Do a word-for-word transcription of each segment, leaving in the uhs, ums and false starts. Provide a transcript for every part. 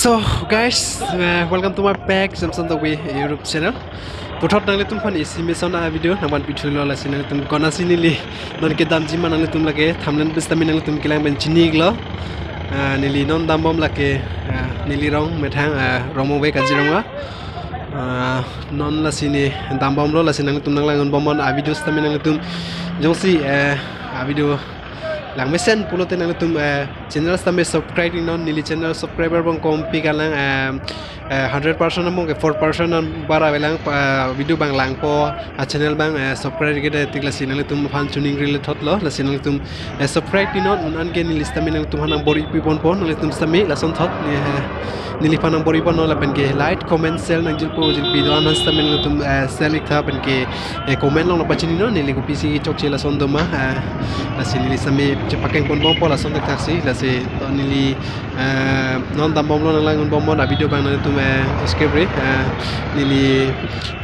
So guys, uh, welcome to my back Samson Tokbi YouTube channel. Puthot nanglitum aphan isi mesen a-video nangvanpi thulo, lasi nanglitum konatsi neli non kedamji ma nanglitum lake thumbnail pen sitame nanglitum kelang pen chini-iklo. Ah, neli non dambom lake, ah, neli rong methang, ah, Rongmongve Kaziranga. Ah, non lasi ne dambomlo, lasi nanglitum nanglang-un bomnon a-video sitame nanglitum jongsi, eh, a-video langmesen pulote nanglitum, eh, channel sitame subscribe-iknon, neli channel subscriber bang kompik alang, eh, eh, hundred percent abang ke four percent an bara avelang, eh, video bang langpo, a-channel bang, eh, subscribe kedo tik, lasi nanglitum aphan choningri le thotlo, lasi nanglitum, eh, subscribe-iknon, non anke neli sitame nanglitum aphan nangbor-ipi ponpo, nanglitum sitame lason thot, eh, neliphan nangbor-iponnon lapen ke like, comment, share nangjilpo, jilpi do-an sitame nanglitum, eh, share-iktha pen ke, eh, comment along nangpachininon, neli kopisi chokche lason doma, eh, lasi neli sitame chepakeng pon bompo lason thakthak si, lasi to neli, eh, non dambomlo, nanglang-un bomnon a-video bang nanglitum, eh, skip ri, eh, neli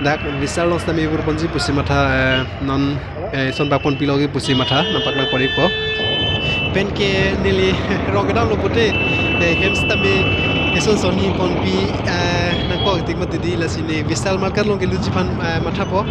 dak Vishal along sitame bor ponji pusi matha, eh, non, eh, son bak ponpilo ke pusi matha nangpaklang pon-ikpo. Pen ke neli rong kedamlo pute, eh, hem sitame eson sonni ponpi, eh, nangkok tik mati di, lasi ne Vishal Market along keluji aphan, eh, mathapo.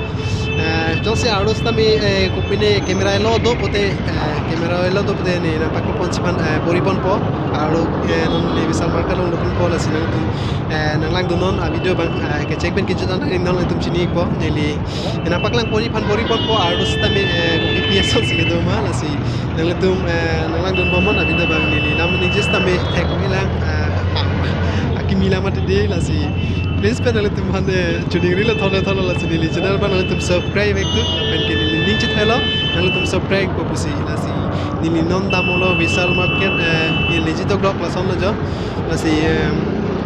Eh, jongsi arlo sitame, eh, kopine camera elo do pute, eh, camera elo do pute ne nangpaklang ponji aphan, eh, bor-i ponpo. Arlo, eh, non ne Vishal Market along doponpo, lasi nanglitum, eh, nanglangdunnon a-video bang, eh, kecheng pen kejut an nanglitum chini-ikpo, neli nangpaklang ponji aphan bor-i ponpo, arlo sitame, eh, kopi pi asonsi kedoma, lasi nanglitum, eh, nanglangdun bomnon a-video bang, neli lam ningje sitame thek-oi lang, eh, akimi lam mati di, lasi please pen nanglitum aphan, eh, choningri le thotlo thotlo, lasi neli channel bang nanglitum subscribe-ik tu, pen ke neli ning chethelo, nanglitum subscribe-ikpo pusi, lasi neli non damlo Vishal Market, eh, neli ji dokdok lasonlo jo, lasi, eh,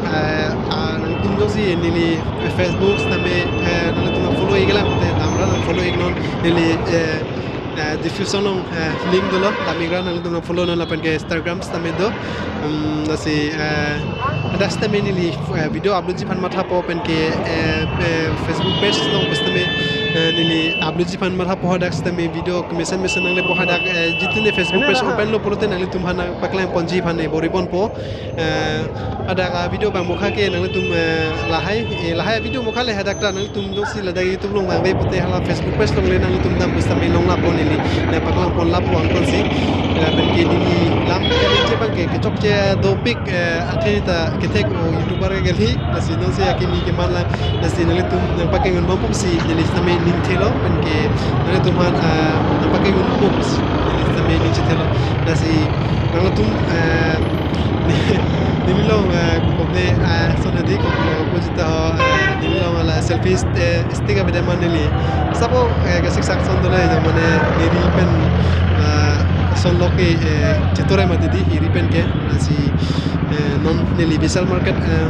eh, ah, nanglitum jongsi neli Facebook sitame, eh, nanglitum follow-ik lang pute damra nang follow-iknon, neli, eh, eh, description along, eh, link dolo, damikra nanglitum follow-non lapen ke Instagram sitame do. Um, lasi, eh, hadak sitame neli, eh, video upload-ji aphan mathapo pen ke, eh, eh, Facebook page along pen sitame, eh, neli upload-ji aphan mathapo, hadak sitame video mesen mesen nanglepo, hadak, eh, jitu ne Facebook page open-lo pulote nanglitum aphan nangpaklang ponji aphan ne bor-i ponpo. Eh, hadak a-video bang mokha ke nanglitum, eh, lahai, eh, lahai video mokha le hadak ta nanglitum jongsi ladak YouTube along vangve pute hala Facebook page along le nanglitum dam pusitame long lapo, neli nangpaklang pon lapo ankonsi. Eh, pen ke neli lam kaningje bang ke kechokche dopik, eh, athe ta kethek o YouTuber ke kali, lasi non si akimi keman lang, lasi nanglitum nangpakeng-un bompo pusi neli sitame ning chethelo, pen ke nanglitum aphan, eh, nangpakeng-un bompo pusi neli sitame ning chethelo, lasi nanglitum, eh, neli long, eh, kopine, eh, son hadi kopine opujita ho, eh, neli long hala selfie st-, eh, stick abide ma neli. Sapo, eh, kasik sak son dolo ya mane neli pen, eh, son loke, eh, chetorai mati di iri pen ke, lasi, eh, non neli Vishal Market, eh,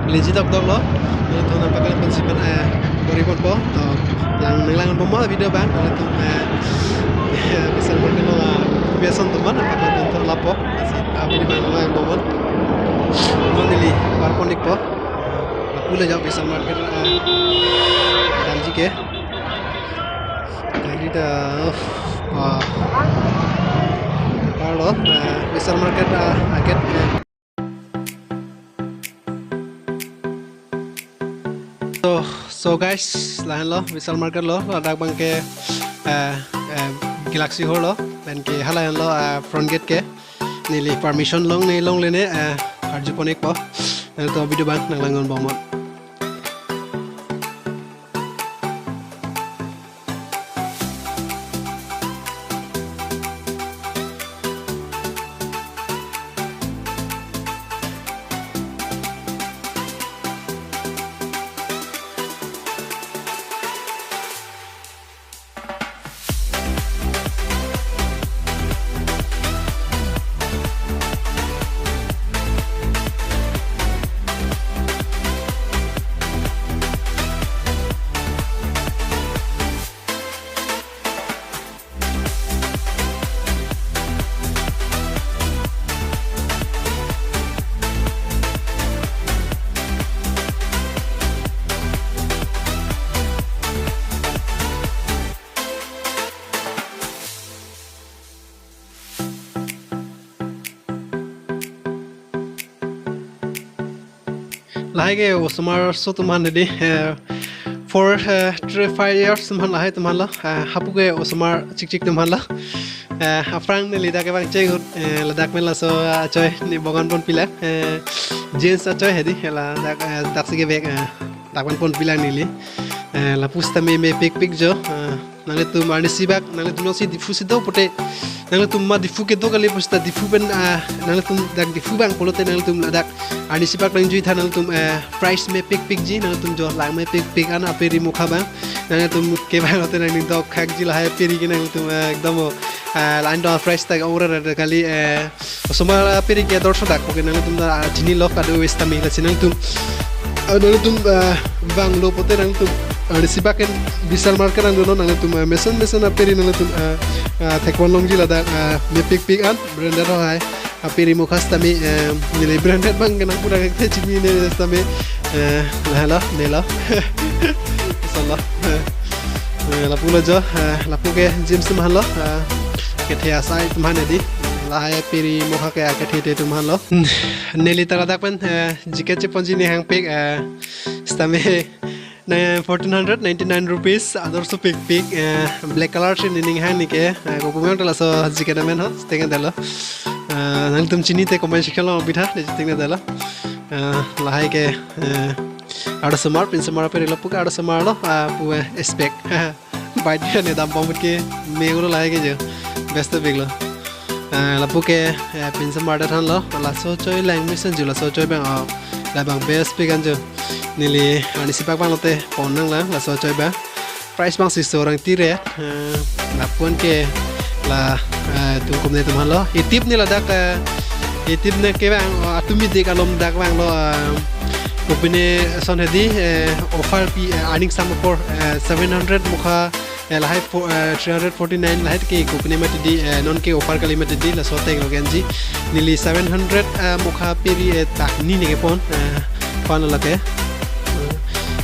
leji dokdoklo. Nangtum nangpaklang ponji aphan, eh, bor-i ponpo. To lang nanglang bomnon a-video bang, nangtum, eh, Vishal Market along, eh, biason teman nangpaklang pon to lapo. Lasi a-video bang nanglang bomnon. Non neli bar pon-ikpo. Lapu le jao Vishal Market, eh, damji ke. Gari ta, oh, ah. Arlo, eh, Vishal Market, eh, a-gate, eh. So, so guys, lahenlo Vishal Market lo, ladak bang ke, eh, eh, Galaxy Hall lo, pen ke halahenlo, eh, front gate ke, neli permission long ne longle ne, eh, arju pon-ikpo, eh, to video bang nanglang-un bomnon. Lahai ke osomar aso atum aphan hedi, eh, four, eh, three, five years atum aphan lahai atum aphan lo, eh, hapu ke osomar chikchik atum aphan lo. Eh, aphrang neli dak kevang chehut, eh, ladak pen laso achoi ne bogan ponpilang, eh, jeans achoi hedi, ladak, eh, daksi kevek, eh, dak pen ponpilang neli. Eh, lapu sitame mepikpik jo, eh, nanglitum arnisi bak, nanglitum jongsi Diphu si do pulote, nanglitum ma Diphu kedo kali pusita Diphu pen, ah, nanglitum dak Diphu abang pulote nanglitum ladak arnisi bak nangjuitha nanglitum, eh, price mepikpikji, nanglitum jo lang mepikpik an aperi mokha abang. Nanglitum kevang lote nangning dokhakji lahai aperi ke nanglitum, eh, ekdom, oh, eh, line do price tag ong rere kali, eh, osomar aperi ke ador sodak, oke, nanglitum ta, ah, chinilo kado wes tami lasi nanglitum, ah, nanglitum, ah, vanglo pulote nanglitum, ah, arnisi bak pen Vishal Mart ke nangdono, nanglitum, ah, mesen mesen aperi nanglitum, ah, ah, thekpon longji ladak, ah, mepikpik an branded ho hai aperi mokha sitame, ah, neli branded abang ke nangpu dak ke chinine sitame, ah, lahai lo, nelo. Solo. Eh, lapu lo jo, eh, lapu ke jeans atum aphan lo, eh, kethe asai atum aphan hedi. Lahai aperi mokha ke akethe te atum aphan lo. Neli ta ladak pen, eh, jacket cheponji ne hangpik, eh, sitame na fourteen hundred ninety-nine rupees ador so pikpik, eh, black color si nening hang ne ke, eh, kopu meng ta laso jacket amen ho, siteng delo. Eh, nangtum chini te comment section along pitha, ne siteng delo. Eh, lahai ke, eh, arlosomar, pinsomar aperi lapu ke arlosomar lo, ah, pu, eh, expect. Bai dia ne dambom ke me ulo lahai ke jo. Best of lo. Ah, lapu ke, eh, pinsomar dak aphan lo. Laso achoi lang mesen jo, laso achoi abang, oh, labang best pick an jo. Neli arnisi bak vang lote pon nanglang, laso achoi abang. Price abang si so rang tire, eh, lapu an ke la, eh, tum kumne atum aphan lo. Itip ne ladak, eh, itip ne kevang, oh, atum idik alom dak vanglo, eh, kopine ason hedi, eh, offer pi, eh, earning sum apor, eh, seven hundred mokha, eh, lahai po-, eh, three hundred forty-nine lahai ke kopine mati di, eh, non ke offer kali mati di, laso ateng lo kenji. Neli seven hundred, eh, mokha aperi, eh, pakni ne kepon, eh, pon lake.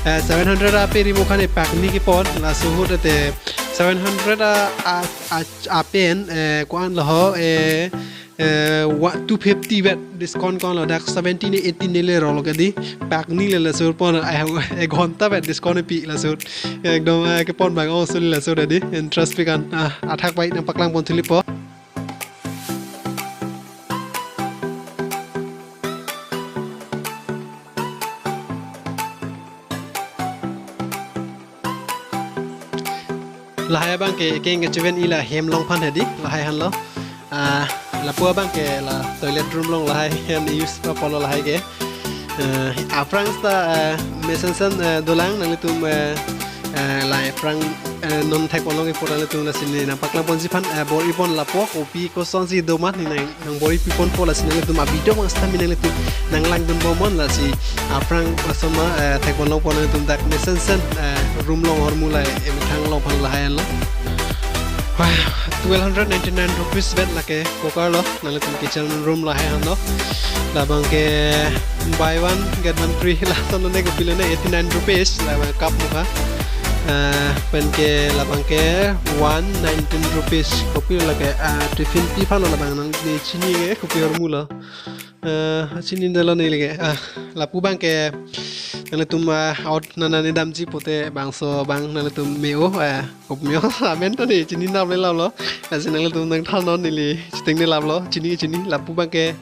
Eh, seven hundred aperi mokha ne pakni kepon, laso ahut te seven hundred a, a, a, apen, eh, ko-an lo ho, eh, eh, wa, two fifty vet discount ko-an lo, dak seventeen eighteen neli rolo ke di, pakni le laso pon, eh, ek ghonta vet discount pi laso. Ekdom, eh, kepon abang ong suli laso di, interest pick an, ah, athak bai nangpaklang pon thulipo. Lahai abang ke, ke nge chuven ila hem along aphan hedi, lahai aphan lo. Ah, lapu abang ke la toilet room along lahai aphan use pa polo lahai ke. Eh, aphrang ta, eh, mesen sen, eh, dolang nanglitum, eh, eh, lahai aphrang, eh, non thek along ipo nanglitum lasi ne nangpaklang ponji aphan, eh, bor-i pon lapu kopi kosonsi domat ne nang, nangbor-i pi ponpo lasi nanglitum a-video abang sitame nanglitum nanglangdun bomnon lasi aphrang asoma, eh, thek along pon nanglitum dak mesen sen, eh, room along ahormu lahai, eh, methang along aphan lahai lo. Wah, twelve hundred ninety-nine rupees vet lake cooker lo. Nanglitum kitchen room lahai aphan lo. Labang ke buy one get one free lason lo ne kopilo ne eighty-nine rupees labang cup mokha. Ah, pen ke labang ke one nineteen rupees kopilo lake, ah, tiffin pi aphan lo labang nangli chini ke kopi ahormu lo. Ah, chini delo neli ke. Ah, lapu abang ke nanglitum, ah, out nana ne damji pulote bangso abang nanglitum me-o, ah, kopme-o amen to ne chini nap le lap lo. Lasi nanglitum nangthannon neli chiteng ne lap lo. Chini chini lapu abang ke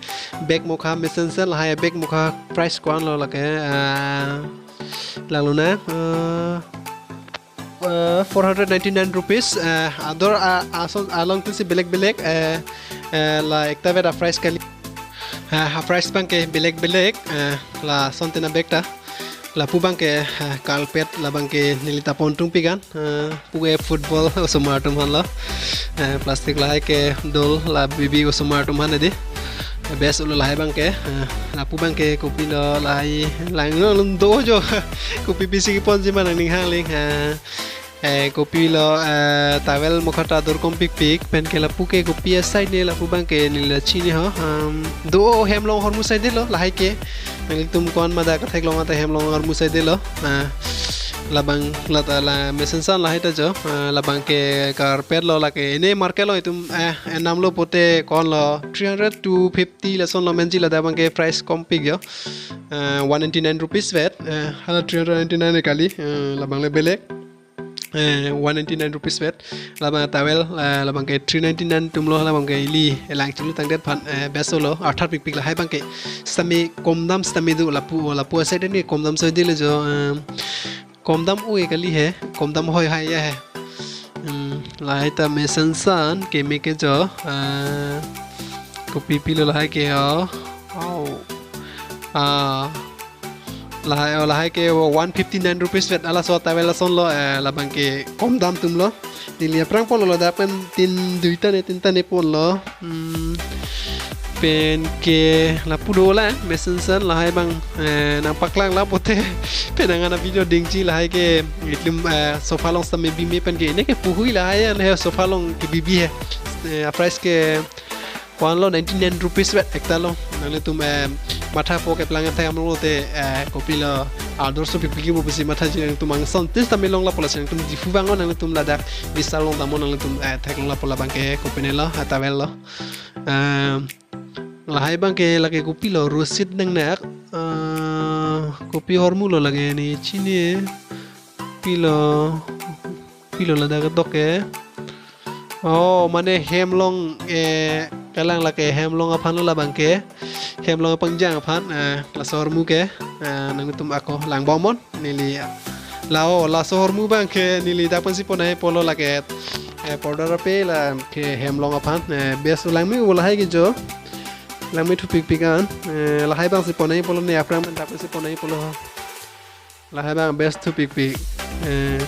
bag mokha mesen sen lahai bag mokha price ko-an lo lake, ah, lalo na, ah, eh, four hundred ninety-nine rupees, eh, ador, ah, ason along tu si belek belek, eh, eh, la ekta vet a-price kali. Eh, a-price abang ke belek belek, eh, lason tena bag ta. Lapu abang ke, eh, carpet labang ke neli ta pon tung pigan, eh, pu ke football osomar atum aphan lo. Eh, plastic lahai ke dol la bibi osomar atum aphan di. Best ulo lahai abang ke, eh, lapu abang ke kopilo lahai lang along do jo. Kopi pisi keponji ma nangning hangling, eh, eh, kopilo, eh, towel mokha ta ador kom pikpik, pen ke lapu ke kopi asai ne lapu abang ke neli la chini ho, um, do hem along ahormu sai delo, lahai ke. Nanglitum ko-an ma dak katheklong ata hem along ahormu sai delo. Ah, Labang lata la mesen san lahai ta jo, eh, labang ke carpet lo, lake ene market lo itum, eh, enam lo pote kon lo three hundred to fifty lason lo menji, ladak abang ke price kompik jo. Eh, one ninety-nine rupees vet, eh, hala three hundred ninety-nine kali, eh, labang le belek. Eh, one ninety-nine rupees vet. Labang towel, eh, labang ke three ninety-nine atum lo, labang ke ili elang chulu tangdet aphan, eh, best lo, arthar pikpik lahai abang ke. Sitame komdam sitame do lapu, lapu asai deni komdam sai dele jo, eh, komdam oi kali he, komdam hoi hai ya he. Hmm, lahai ta mesen san keme ke jo, eh, kopi pilo lahai ke ho. Wow. Ah, lahai, oh, lahai ke one fifty-nine rupees vet, halaso towel lason lo, eh, labang ke komdam atum lo. Neli aphrang pon lo ladak pen tin duita ne tinta ne pon lo. Hmm. Pen ke lapu do la mesen san lahai abang, eh, nangpaklang la pote pen nang ana video dingji lahai ke itum, eh, sofa along sitame bime pen ke ene ke puhui lahai an he sofa along ke bibi he. Eh, a price ke ko-an lo, ninety-nine rupees vet ekta lo. Nanglitum, eh, matha po keplang thek amlo te, eh, kopi lo outdoor so pikpik bo pusi mathaji nangtum angson tis tame long lapu lasi nangtum Diphu vang lo, nanglitum ladak Vishal along dam lo, nanglitum, eh, theklong lapu labang ke kopine lo, a towel lo. Eh, lahai abang ke lake kopi lo, rosit nangnak, eh, kopi ahormu lo lake ne chini, pilo, pilo ladak ketok ke. Oh, mane hem along, eh, kalang lake hem along aphan lo labang ke. Hem along pangjang aphan, eh, laso ahormu ke, eh, nangtum ako langbom non, neli la-o, laso ahormu abang ke neli dak pensi pon nangpo lo lake, eh, porda rape lake hem along aphan, eh, best langme vo lahai ke jo. Langme thupikpik an, eh, lahai abang si pon nangpo lo ne aphrang pen dak pensi pon nangpo lo. Lahai abang best thupikpik. Eh,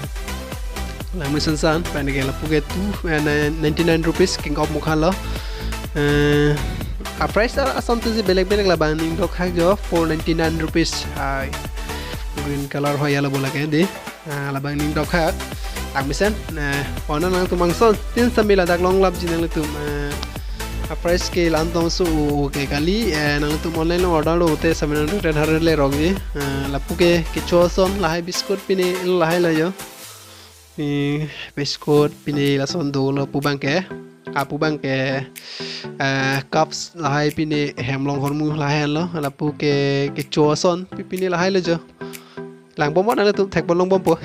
langme sansan, pen ke lapu ke two, eh, ni-, ninety-nine rupees, King of Mukha lo. Eh, a price a, asonte si belek-belek, labang ning dokhak jo, four ninety-nine rupees. Hai. Green color hoi ya lo bola ke di. Ah, labang ning dokhak. Langmesen, eh, pon nangtum angson tin sitame ladak longlapji nanglitum, eh, a price ke la-an tong so, okay kali, eh, nanglitum online along order lo te seven hundred, eight hundred le rokji. Eh, lapu ke kecho ason lahai biscuit pine lahai lo jo. Ni biscuit pine lason do lo pu abang ke. Apu abang ke, eh, cups lahai pine hem along ahormu lahai lo. Lapu ke kecho ason pi pine lahai lo jo. Langbom non nanglitum, thekbom longbompo.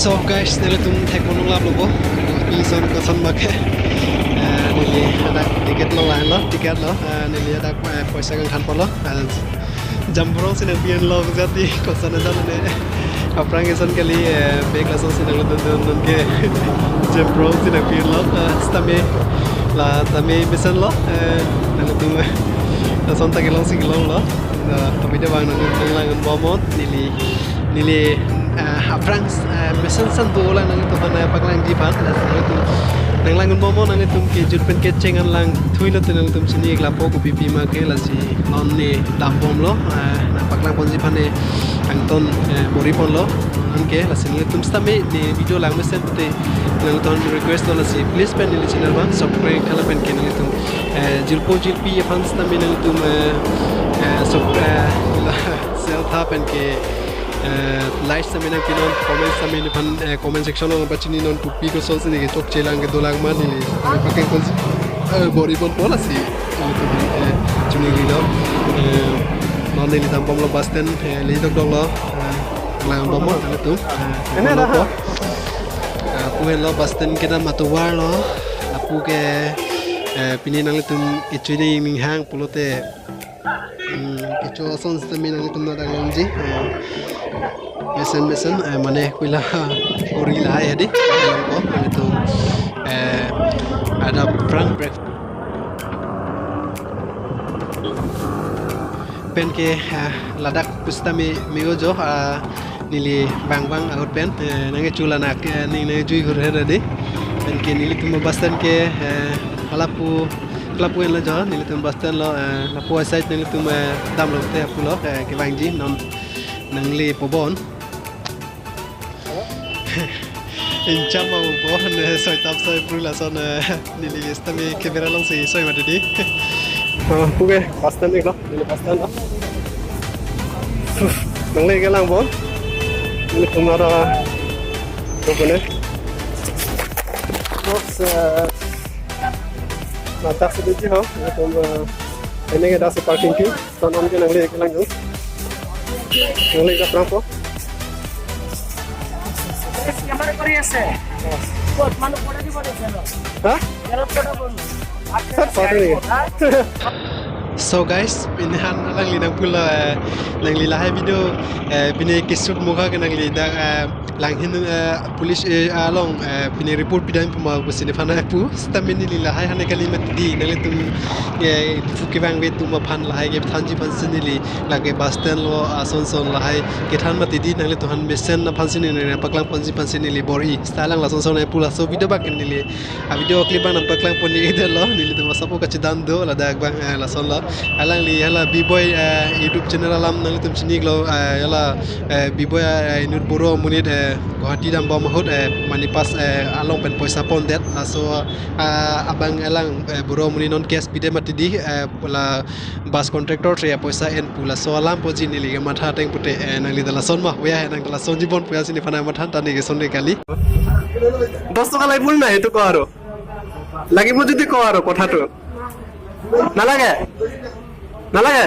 So guys, nelitum thekbom longlaplo bo. Pi son koson ma ke. Eh, neli ladak ticket lo, line lo, ticket lo. Eh, neli ladak, eh, poisa kangthanpo lo. Eh, Jamborong si nangpi-en lo jati koson ada ne. Aphrang eson kali, eh, bag laso si nangdun dun dun ke. Jamborong si nangpi-en lo, eh, sitame la tame mesen lo, eh, nangtum, eh, lason ta kelong si kelong lo. Eh, kami de bang nang nanglangbom non, neli, neli, eh, aphrang, eh, mesen san do lang nangtum aphan, eh, paklangji aphan, la nangtum nanglangbom non, nangtum kejut pen kecheng an langthui lo te nangtum chini-ik lapo kopi pima ke, lasi non ne dambom lo, eh, nangpaklangponji aphan ne angton, eh, bor-ipon lo, anke lasi nangtum sitame ne video langmesen te nangtum request lo, lasi please pen neli channel abang subscribe khala pen ke nangtum, eh, jirpo jirpi aphan sitame nangtum, eh, eh, sub-, eh, share tha pen ke, eh, like sitame nangpinon, comment sitame nephan, eh, comment section along pachini non, kopi koson si ne kechokche lang kedo lang ma neli, eh, pakeng kon, eh, bor-iponpo lasi, eh, nangtum, eh, chini-ik lo, eh, non neli dambom lo bus stand, eh, le dokdok lo, eh, langbom non nangtum, eh, ene dah. Ko. Ah, pu henlo bus stand kedam atovar lo. Lapu ke, eh, pini nanglitum kecho dei ning hang pulote. Hmm, kecho ason sitame nanglitum ladak longji. Eh, mesen mesen, eh, mane koila ori lahai hadi. Ko nanglitum, eh, ada pran break. Penke, eh, ladak pusitame me-o jo, ah, neli bang bang ahut pen, eh, nangkecho lanak, eh, ning nangjui hur her dei. Penke nelitum bus stand ke, eh, halapu, halapu enlo jo, nelitum bus stand lo, eh, lapu aside nelitum, eh, damlo te hapu lo, eh, kevangji non nangli pobon. Incham ma upo, ne soi tap soi pru lason, eh, neli sitame camera alongsi soi mati dei. Oh, puke, bus stand iklo, neli bus stand lo. Nangle kelang bon. Nelitum ada, apa ne? Terus, eh, ladak sini ji ho, nelitum, eh, ini ada si parking ki. Ton on ke nangle kelang jo. Nangle ka prang po. Sir, photo ni. So guys, pini han nangli nangpulo, eh, nangli lahai video, eh, pini kisut mukha ke nangli dak, eh, Langhin, eh, police, eh, along, eh, pini report pidam puma pusi nephan pu. Sitame neli lahai hane kali mati dei, nanglitum, eh, Diphu kevangve atum aphan lahai kethanji aphansi neli lake bus stand lo ason son lahai kethan mati dei, nanglitum han mesen aphansi neli nangpaklang ponji aphansi neli bor-i. Sita alang lason son pu laso video bak neli a video clip bang nangpaklang pon ni ide lo, nelitum asapo kachidan do ladak bang, eh, lason lo. Alangli hala B-Boy, eh, YouTube channel alam nanglitum chini iklo, eh, hala, eh, B-Boy, eh, inut Boro amonit, eh, Guwahati dambom ahut, eh, Manipur, eh, along pen poisa pondet. Laso, ah, abang alang, eh, Boro amonit non case pide mati dei, eh, la bus contractor si apoisa en pu laso alam puji neli kematha ateng pute, eh, nangli ta lason ma, puya he nang ta lasonji bon puya si nephan matha ta ne keson ne kali. দশ টকা লাগিব নে নাই এইটো ক আৰু। লাগিব যদি ক আৰু কথাটো। নালাগে? নালাগে?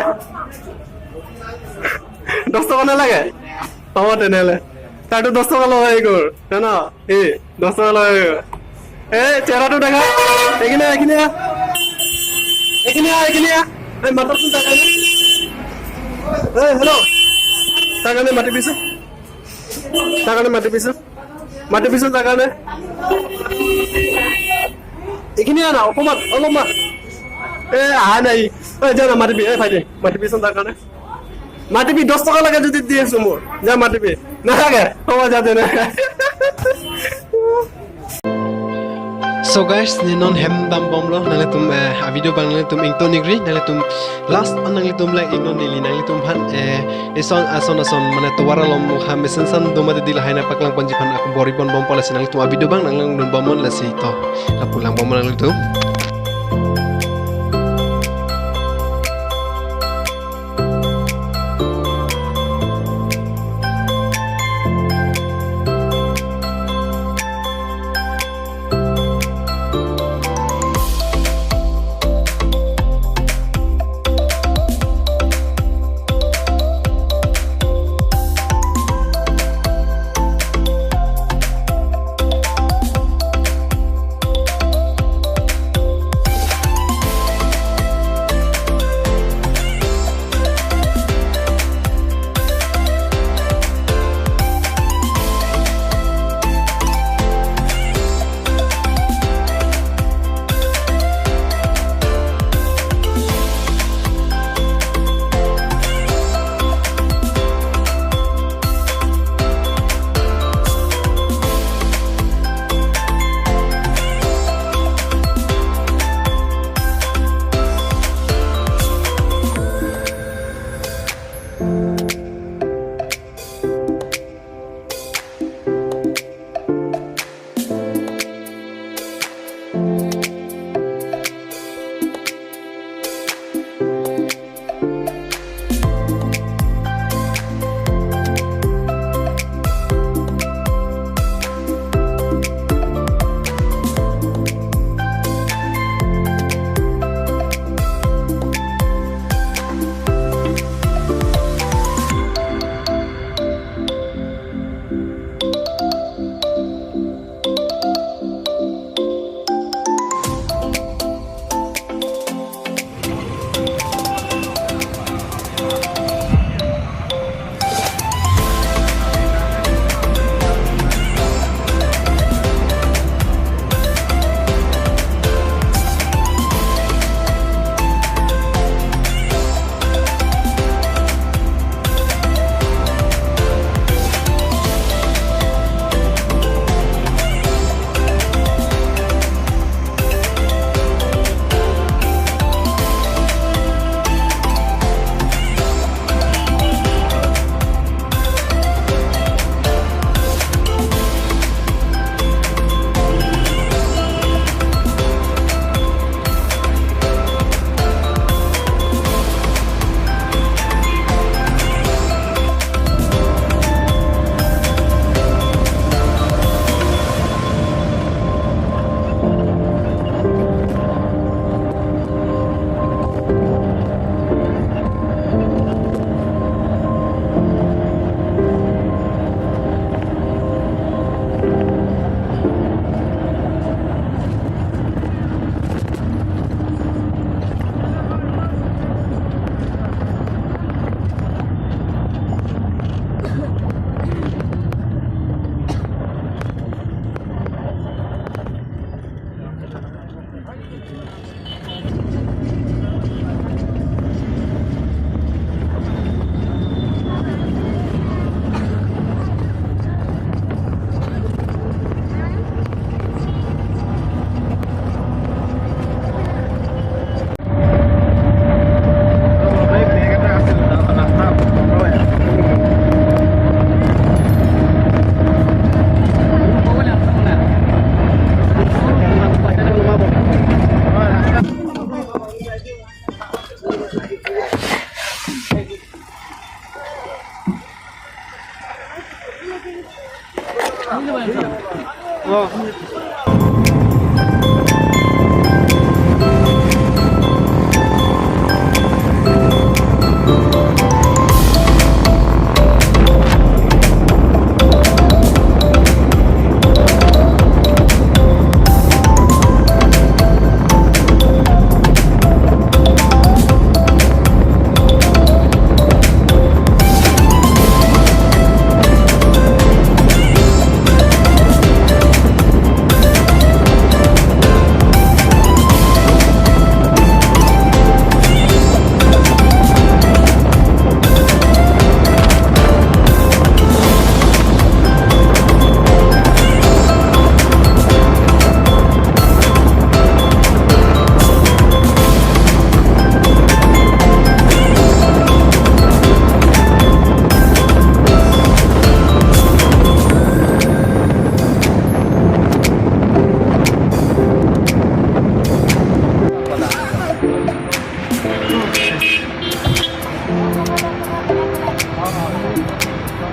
দশ টকা নালাগে? হ'ব তেনেহ'লে। তাৰতো দশ টকা লগাই গ'ল, জান? এই, দশ টকা লগাই গ'ল। এই, চেহেৰাটো দেখা। এইখিনি আহ, এইখিনি আহ। এইখিনি আহ, এইখিনি আহ। এই, মাতকচোন তাৰ কাৰণে। এই, হেল্ল'। তাৰ কাৰণে মাতিবিচোন। তাৰ কাৰণে মাতিবিচোন। মাতিবিচোন তাৰ কাৰণে। এইখিনি আহ না, অকণমান, অলপমান। এ, আহা নাই। এ, যা না, মাতিবি। এ, ভাইটি, মাতিবিচোন তাৰ কাৰণে। মাতিবি, দশ টকা লাগে যদি দি আছো মই। যা মাতিবি। নালাগে? হ'ব, যা তেনে। So guys, ne non hem dambomlo, nanglitum, eh, a video bang nanglitum ington ikri, nanglitum last an nanglitum lang ingnon neli, nanglitum aphan, eh, ison ason ason, mane tovar along mukha mesen san do mati dei lahai nangpaklang ponji aphan ako bor-i ponbom pu lasi nanglitum a video bang nanglang dunbom non lasi to. Lapu langbom nanglitum.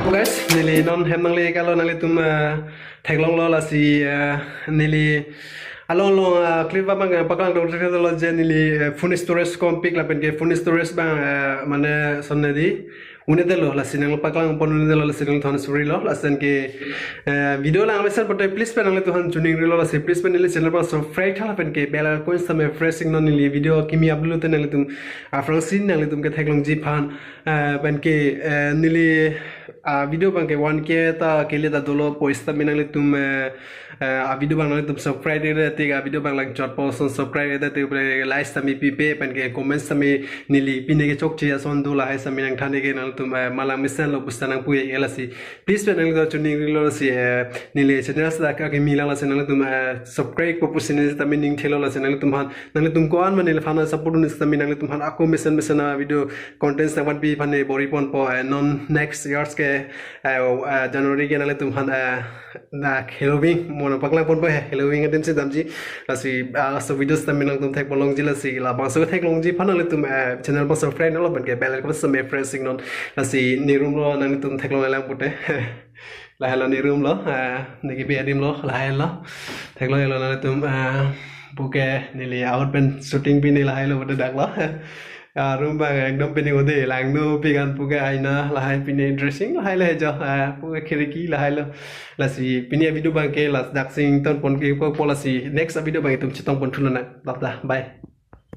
Guys, neli non hem nangle-iklo, nanglitum, eh, theklonglo lasi, eh, neli along along, eh, clip abang, eh, paklang dok lo je neli, eh, phone storage kompik lapen ke phone storage abang, eh, mane sonne di un-edetlo lasi nangpaklang pon un-edetlo lasi nangthon surilo lasi ke, eh, video lang mesen pote please pen nanglitum aphan chuning rilo lasi please pen neli channel abang subscribe tha lapen ke bell icon sitame press ingnon neli video kimi upload te nanglitum aphrangsi nanglitum ketheklongji aphan, eh, pen ke, eh, neli a video abang ke one K ta kele ta dolo poisa tame nanglitum, eh, eh, a video abang nanglitum subscribe re te a video abang lang chot po son subscribe re te like tame pipe pen ke comments tame neli pine kechokche ason do lahai tame nangthan ke nanglitum, eh, malang mesenlo pusi nangpu-e lasi please pen nanglitum chuning rilo lasi, eh, neli channel sita ka kimi lang lasi nanglitum, eh, subscribe po pusi neli tame ning thelo lasi nanglitum aphan nanglitum ko-an mane neli aphan support un sitame nanglitum aphan ako mesen mesen a video content nangvanpi aphan ne bor-i ponpo, eh, non next years ke, eh, eh, January ke nanglitum aphan, eh, na Halloween mo nangpaklang ponpo he Halloween adim si damji lasi, ah, so video sitame nangtum thek ponlongji lasi labangso theklongji aphan nanglitum, eh, channel abang subscribe nanglo pen ke bell icon sitame press ingnon lasi ne room lo nanglitum theklong lang pote. Lahai lo ne room lo, eh, ne kebi adim lo, lahai lo. Theklonglo nanglitum, eh, puke neli out pen shooting pine lahai lo pote dak lo. Ah, room abang ekdom pine ode, langno pi kan puke aina lahai pine dressing lahai lo jo, eh, puke khiriki lahai lo. Lasi pine video abang ke lasi dak si ington pon ke ko po lasi next video abang itum chetong pon thulonang. Bye bye.